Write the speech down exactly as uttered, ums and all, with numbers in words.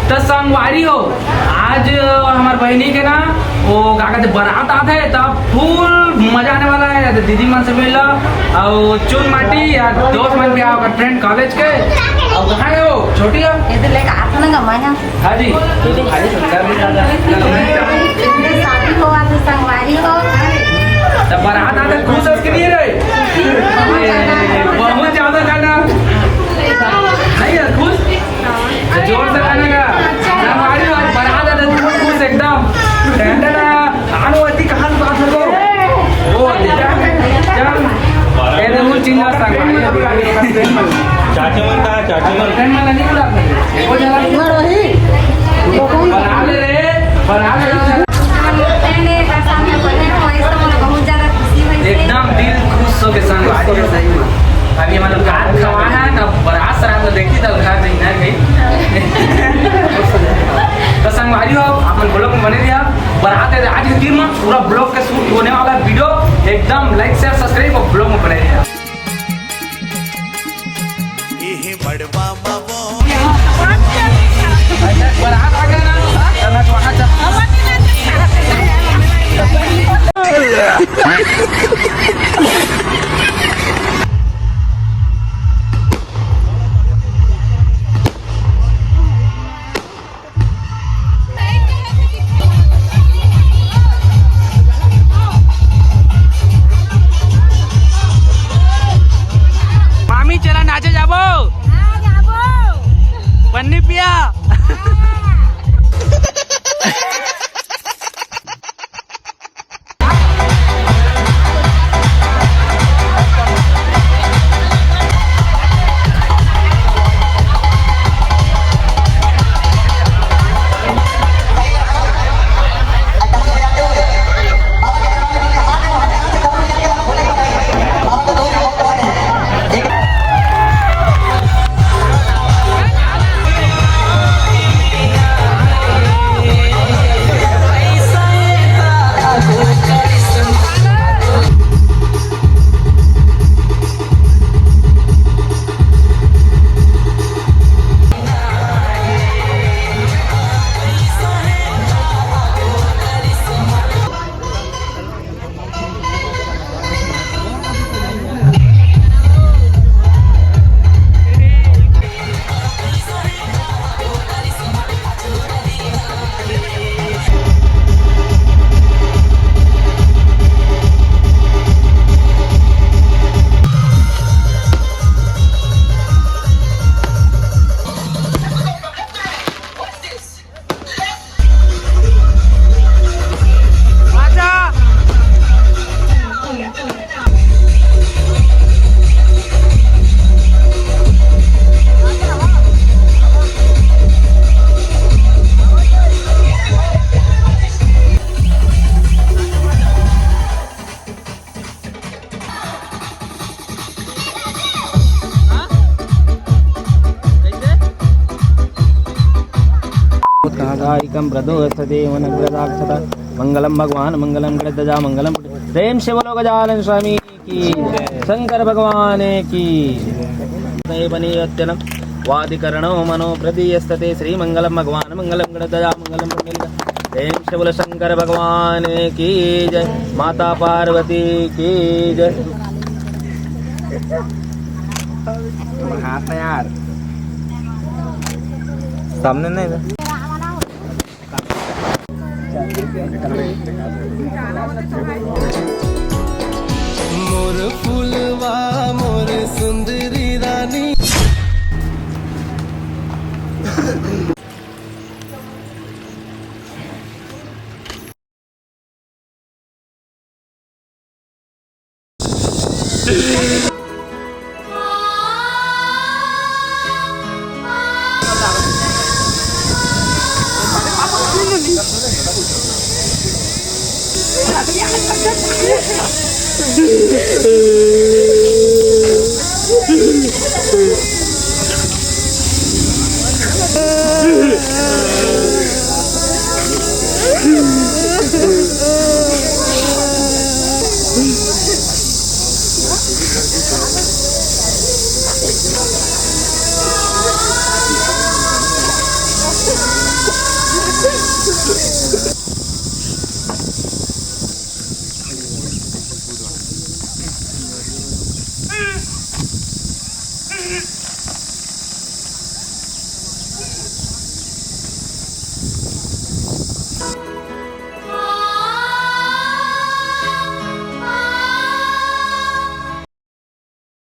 त संगवारी हो, आज हमर बहिनी के ना, वो का कहते, बारात आत हे, त full मजा आने वाला हे। त दीदी मन से मिल ला, अउ चुन माटी या दोस्त मन भी आओ, friend college के। अउ कहाँ हे वो छोटी हो? ये तो लेके आता ना गमा है। हाँ जी। शादी हो आते संगवारी हो। त बारात आते खुश हस कि नहीं रे? बहुत ज्यादा। बहुत ज्यादा खाना। नहीं है खुश? तो जोर से खाने का। संगवारी हो, बारात आते खुश एकदम। टंडन। आनो अति कहाँ से बात हो? वो अति क्या? क्या? ये तो वो चिल्ला संगवारी। चाचा मन का, चाचा मन। Friend मन नहीं बुलाते। वो जरा बना ले रे, बना ले। बहुत ज्यादा खुशी हुई। एकदम दिल खुश हो के संगवारी हो, सही में। अभी मतलब कार खवा है ना, बरात सरात तो देखी तब घर नहीं ना गई। तो संगवारी हो, आप मन vlog में बने रहिए। बरात है आज के दिन में पूरा vlog का shoot होने वाला है, video एकदम like, share, subscribe और vlog में बने रहिए। एहे बड़वा बाबो। बरात आ गया ना, चला तो वहाँ चल। मामी, चला नाचे जाबो। हाँ, जाबो। पन्नी पिया। हाँ। उत्कंठायिकं प्रदोषते मनग्रदाक्षत। मंगलम भगवान, मंगलम गणध्वजा, मंगलम। प्रेम से बोलो गजानन स्वामी की, शंकर भगवान की। वादिकरणो मनो प्रदीयस्तते श्री मंगलम भगवान, मंगलम गणध्वजा, मंगलम पुंडरीक। प्रेम से बोलो शंकर भगवान की जय, माता पार्वती की जय। हाँ तो यार, सामने नहीं था। मोर फुलवा, मोर सुंदरी रानी।